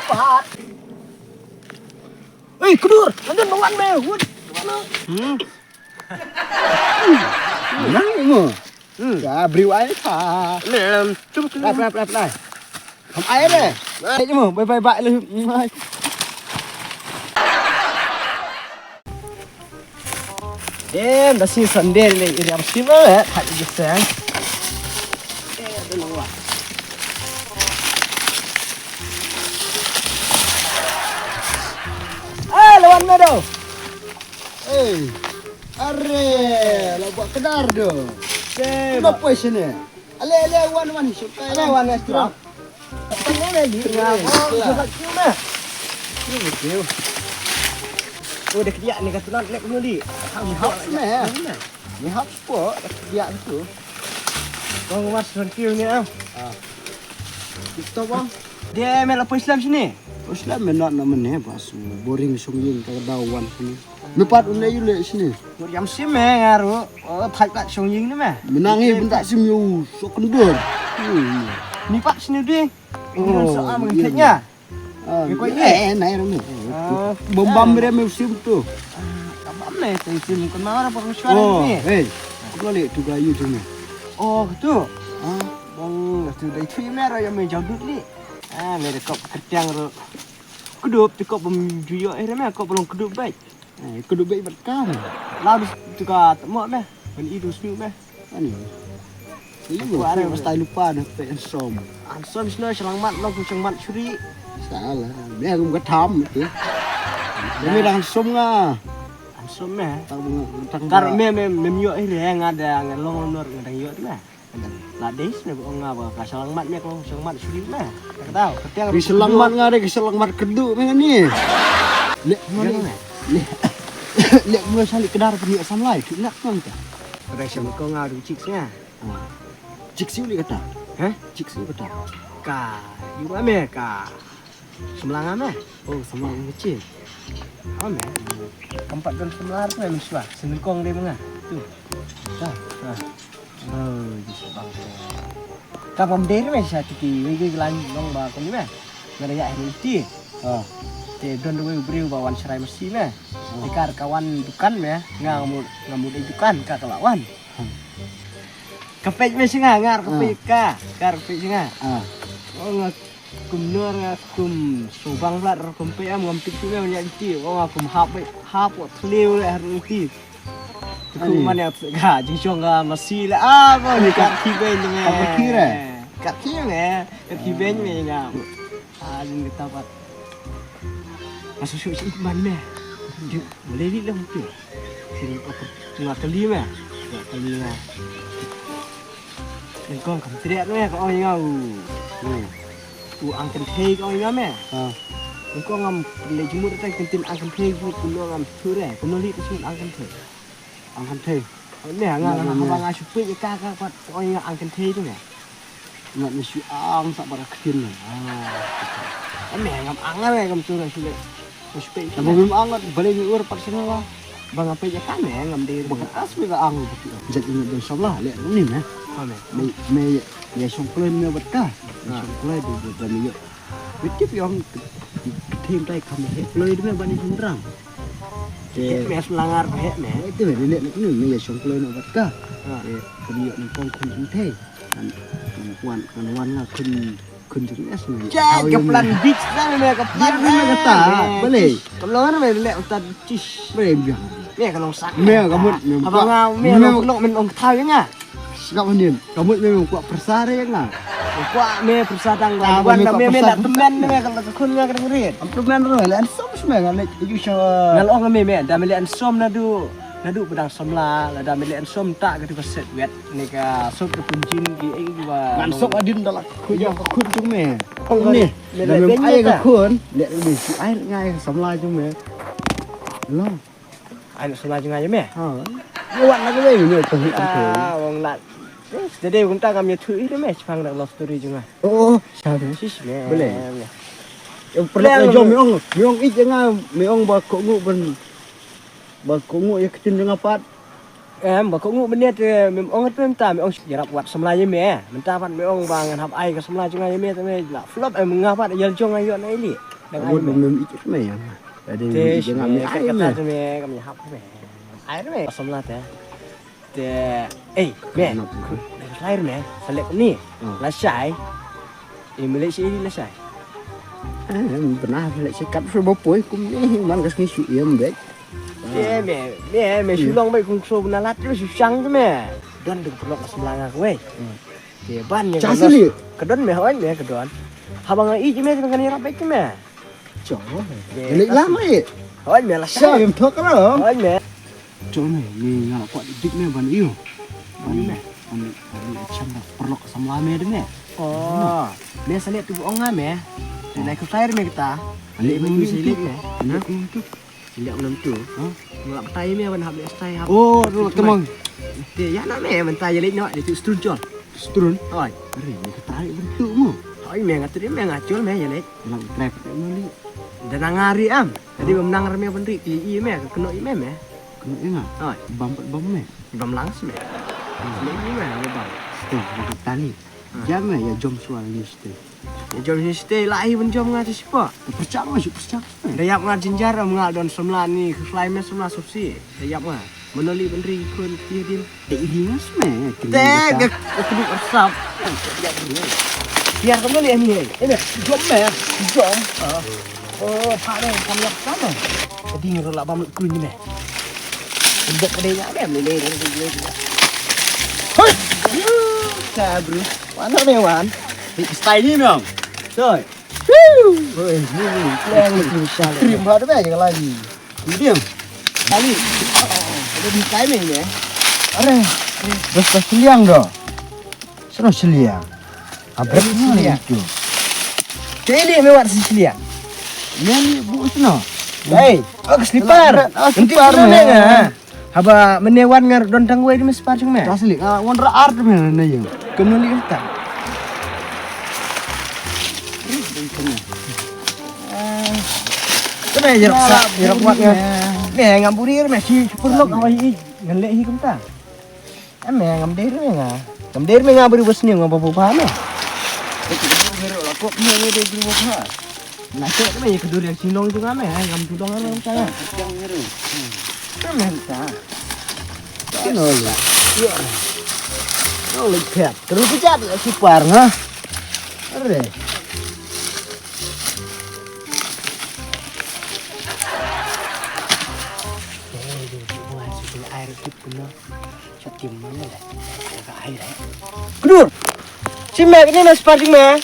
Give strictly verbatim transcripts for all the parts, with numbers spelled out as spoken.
Pat. Oi, kudur, nanti bawan me. Wut. Hmm. Nang mo. Hmm. Ka briu ai ka. Lap, lap, lap, lap. Kam ai re. Ai mo, bye, bye, bye. Em, da shi Sunday le, iriam shi ma, eh, thak igi seng. Eh, da nang wa. Eh, lawan me do. Eh, are, la buat kedar do. Em. Kenapa sini? Ale, ale, wan, wan, suka. Ale, wan, extra. Tengok lagi. Ya, oh, coba cium dah. Ni betul. Oh, dah kejap ni kata nak naik dulu, Dik. Ni hap meh. Ni hap kok, dah kejap tu. Bang, Mas, thank you ni, ah. Ah. Kita, Bang. Dia main apa Islam sini? Islam main nak nama ni, pas boring sung yin, kata dawan sini. Me pat u leh ïu leh shini. Ngut ïam sim me nga ruh. Oh, thait pat shong ïing ne me. Menang hi bynta sim ïu sok kendur. Hmm. Ni pat shini ding. Ngi don so am ngi thait nga. Ah, ngi koit ni. Eh, nai ram ni. Ah. Bom bam re me sim tu. Ah, bam ne, teng sim kon ma ra pa shwa ni. Oh, hey. Ko le tu ga ïu tu me. Oh, tu. Ah. Bang tu dai tu me ra ïa me jaw dut ni. Ah, me de kop kertiang ro. Kedup tu kop bam juyo eh me kop long kedup baik. Eh, kedup beit bad ka. Lah dus tu ka temok meh. Ban i dus nyu meh. Ani. Aku ada mesti lupa dah pe ensom. Ensom sino shalangmat lo ku shalangmat suri. Salah. Dia aku kata tam tu. Dia me dah ensom nga. Ensom meh. Tak bunga tang. Kar me me me myo eh dia nga da nga long nor nga dang yo tu meh. La dei sne ba ong nga ba ka shalangmat meh ko shalangmat suri meh. Ka tau ka tiang. Ki shalangmat nga de ki shalangmat kedu meh ni. Le le le. Le mula sali kedar peni asam lai ki nak nang ta. Pada shalangmat ko nga du chik snga. Chik siu li kata. Heh? Chik siu kata. Ka yu meh ka. Semla nga meh. Oh, semla nga kecil. Oh meh. Kam pat don semla meh mishwa. Senengkong dei menga. Tu. Ka. Ka. Oh, ji sebang tu. Ka pom dei meh sa tiki. Wei ge lan long ba kong meh. Nga da ya hari ti. Ha. Te don dei briew ba wan serai masi meh. Te kar ka wan dukan meh. Nga mut nga mut dei dukan ka ka la wan. Ka peit meh singa ngar ka peit ka. Kar peit singa. Oh nga Kumno ra kum subang blat ra kum pe am ngam tik tu ne nya ti o nga kum hap bai hap o thleu le har ti. Kum man ya ga jing shong ga masi le a ko ni kat ki ben me. Kat ki re. Kat ki me. Kat ki ben me nga. A jing kita pat. Asu su si man me. Ju boleh di long tu. Sini aku nga kali me. Nga kali nga. Nengkong kam triat me ka ong nga u. U ang kan thei ka ong nga me. Ha. Nengkong ngam le jumur ta kan tin ang kan thei ku kuno ngam thure kuno li ka sumut ang kan thei. Ang kan thei. Ne nga nga haba nga shu peit ka ka pat ka ong nga ang kan thei tu me. Nga ni shu ang sa bara khin. Ah. Me ngam ang nga me ngam thure shu le. Shu peit. Ngam ang nga bale ni ur pat sini la. Ba nga peit ïa ka me ngam dei. Ba nga as me ka ang ba ki. Jat ïa don samla le ni me. Ha me. Me me ïa shong kloi me bad ka. Ïa shong kloi de de me ïa. Wit tip ïong. Thim tai kam he kloi de me ba ni hynrang. Te me as langar he me. Te me de le ni me ïa shong kloi me bad ka. Te me ïa nang kong khun thei. Kan wan kan wan nga khun Khun jong S me. Jai ka plan beach na me ka plan. Biang me kata. Bale. Ka long me le uta tis. Bale biang. Me ka long sak. Me ka mut me. Abang nga me long long men ong thaw nga. Sngap hanin. Ka mut me me kwah persa re nga. Kwah me persa dang wan da me me da temen me ka khun nga ka dang rit. Am temen ro le an som me nga le ju sha. Nga long me me da me le an som na du. Naduh ba dang samla lada me leh som ta ka tu ka set wet ne ka sop ka punjin ki ei ki ba. Ngan sop adin da la khun ïa ka khun tu me. Ong ne. Da me ai ka khun leh me si ai ngai ka samla tu me. Lo. Ai samla tu ngai me. Ha. Ye wan na ka wei me tu. Ah, ong lat. Jadi kum ta kam ïa tu i me chipang da love story tu me. Oh, sa tu. Sis me. Boleh. Perlu jom me ong, me ong ik nga me ong ba ko ngu ban Ba ko ngu ïa ka tin jong nga pat. Em ba ko ngu mynne te mem ong te mynta me ong ïarap wat samla ïa me. Mynta pat me ong ba ngan hap ai ka samla jong nga ïa me te me la flop em nga pat ïa jong nga ïoh na ili. Dang ai me. Mem ikit me ya. Tadi te ikit me ngam ai kata me. Te me kam hap me. Ai me. Samla te. Te, eh, me. Nap. Lai me. Selek ni. Hmm. Lashai. Eh, me lek shi lashai. Eh, pernah lek shi kat shu bapoi kum ni man kas ngi shu iem bek. Te me, me, me shu long bek kum shu na lat shu shang me. Don duk pelok samla nga wei. Hmm. Te ban ya. Ka don me hoi me ka don. Haba nga ij me te kan ïarap bek me. Chong. Lek lama eh. Hoi me la. Sa em thok ra. Hoi me. Chong me ni nga la kwat dik me ban ïoh. Ban me. Ban ban cham da perlok samla me de me. Oh. Me sa lek tu ong nga me. Te nai ku tai me kita. Lek me ni si lek me. Lek me tu. Lek me tu. Nga la tai me ban hap lek tai hap. Oh, tu kemang. Te ya na me ban tai lek no de tu strun chol. Strun. Hoi. Are me ka tai ban tu mo. Hoi me nga tu me nga chol me ya lek. Lang trap mo li. Da nang ari am. Tadi bam nang rame ban ri i i me ka keno i me me. Keno i nga. Oi. Bam pat bam me. Bam lang sme. Sme i me me bam. Sto ka tali. Jam me ya jom sual ni ste. Ya jom ni ste la i ban jom nga te sipa. Percak mo si percak. Da yap nga jinjar am nga don semla ni khlai me semla sopsi. Da yap nga. Menoli ban ri khun ti din. Te iri ngas me. Te ga keduk asap. Biar kamu ni ni. Ini jom me. Jom. Oh, pak ni kami apa sana? Jadi ngerela bam kun ni me. Bok dia ya me ni ni. Hoi. Kabru. Mana me wan? Style ni me. Soi. Woo! Woi, ni ni. Yang ni misal. Krim ba de ya lagi. Diam. Kali. Ada di kai me ya. Are. Bas bas seliang do. Sono seliang. Abret ni itu. Jadi me wat seliang. Ni ni bu sono. Hei, oh slipper. Nanti slipper me. Haba mene wan ngar don tang wei di me spar jong me. Asli, ah, wan ra art me na yo. Kemno li ta. Kena jerok sa, jerok wat me. Me ngam burir me si perlok awai i ngelek hi kumta. Em me ngam der me nga. Ngam der me nga beri bos ni ngam babu ba me. Kok me de beri babu ba. Na cek me kedur yang sinong tu ngam eh ngam tudong ngam sana. Yang ngeru. Ngam eh ta. Kena le. Yo. Nong le pet. Terus pijat ya si par nga. Are. Air tip kena. Kedur. Si me ni na spar jing me.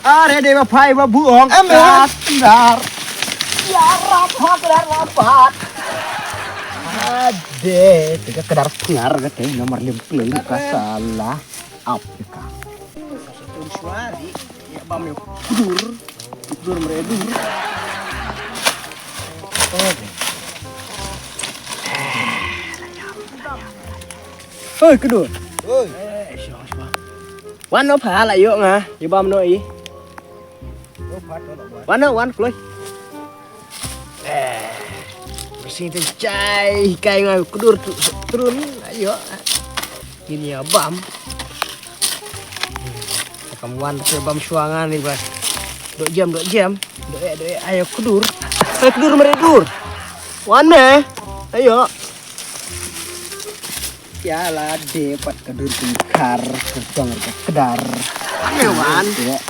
Are de ba phai ba buong. Em, em. Dar. Ya rapat dar rapat. Ade, tega kedar pengar kata nomor lim play ka salah. Ap ka. Satu suari ya bam ya kudur. Kudur meredur. Oh. Oi, kedur. Oi. Eh, shuwa, shuwa. Wan no pha la yo nga, i bam no i. Wan no, wan kloi. Eh. Bersih tu chai, kai nga kedur tu trun, ayo. Ini ya bam. Kam wan tu bam shuwa nga ni ba. Dok jam, dok jam. Dok eh, dok eh, ayo kedur. Ayo kedur meredur. Wan me. Ayo. Ya la de pat kedur kengkar, kedong kedar. Ane wan. Ya.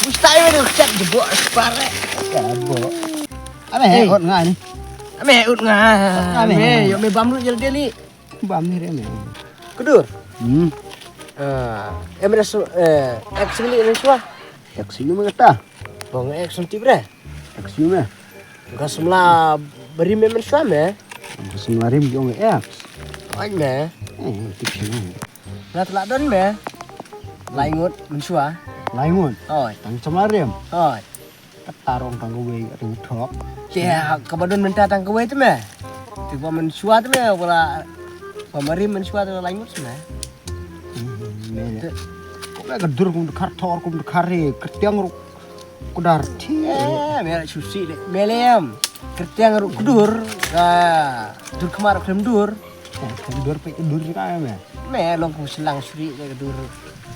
Mustai me dok chat jebok separe. Kabok. Ame hot nga ni. Ame hot nga. Ame. Yo me bam lu jel deli. Bam ni re me. Kedur. Hmm. Ah, em res eh ek sili ne shuwa. Ek sili me kata. Bong ek senti bre. Ek sili me. Ka semla beri me men shuwa me. Ka semla rim jong ek. Oi me. Eh, tu sini. Na telah don me. Lai ngut men shuwa. Lai ngut. Oi. Tang semla rim. Oi. Tarong tang kawei ka tang thok. Te ha kaba don mynta tang kawei te me. Te ba men shuwa te me wala ba mari men shuwa te la ngut me. Me. Ko ka dur kum khar thor kum khar re ketiang ruk kudar ti. Eh, me la susi de. Me lem. Ketiang ruk kudur ka dur kemar klem dur. Ka dur peit ka dur ka me. Me long kum slang suri ka dur.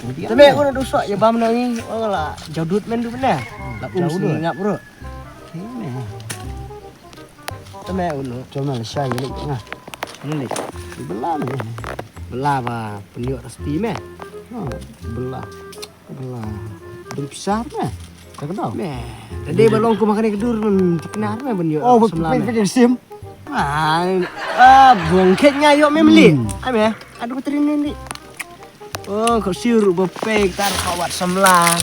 Te me uno du sok ïa bam na ngi. Oh la jaudut men du ne. La um sni ngap ru. Te me uno. Jom na sha ïa lek nga. Ni lek. Bela me. Bela ba pynïoh rasti me. Ha, bela. Bela. Dum pisar me. Ka kena. Me. Tadi ba long kum kane ka dur men tiknar me ban ïoh. Oh, samla me. Sim. Ah, ah, bongket nga ïoh me meli. Ai me. Aduh trin ni. Oh, kau siur ba pek tar kawat samla.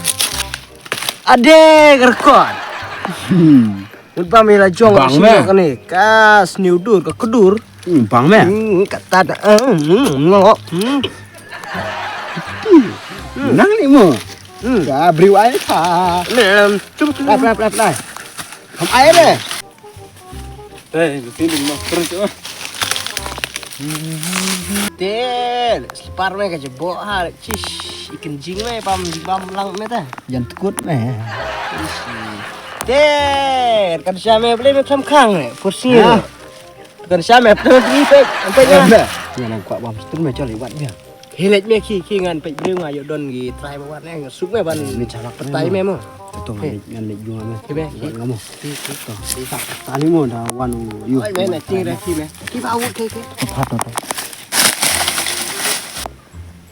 Ade kerkot. Mut ba me la jong bang me. Kane ka sniu dur ka kedur. Hmm, bang me. Hmm, kata da. Hmm, hmm, ngok. Hmm. Nang ni mo. Hmm. Ka briu ai ka. Nem, cuba cuba. Lap lap lap lap. Kam ai deh. Hei, sini mo terus. Te, slipar me ka jebok ha, cish, ikan jing me pam bam lang me ta. Jan tekut me. Te, kan sha me beli me kham khang me, pusing. Kan sha me tu ni pe, pe ya. Ya nang kuat bam setur me coli wat dia. Hilet me ki ki ngan pe beli nga yo don gi trai ba wat ne suk me ban. Ni chalak petai me mo. Tu ngan ngan le jung me. Ki me ki. Wat ngamu. Ki ki. Tali mo da wan u yu. Oi me na ting da ki me. Ki ba u ke ke. Pat to.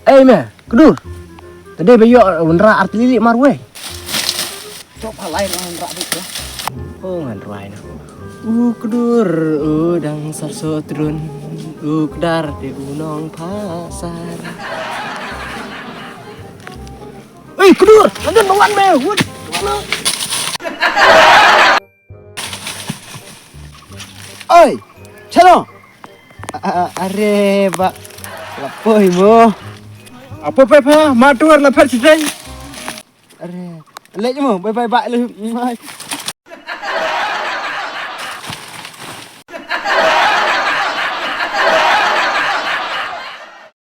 Ei me, kedur. Tadi ba yo wendra artilili marwe. Coba lain orang rak bik ya. Oh ngan ruai na. U kedur u dang sar so trun. U kedar de u nong pasar. Oi kedur, lanjut bawan me. Wut. Oi, chalo. Are ba. Lapoi mo. Apa pepa matur la per chiteng. Are. Lek mo, bye bye bye le.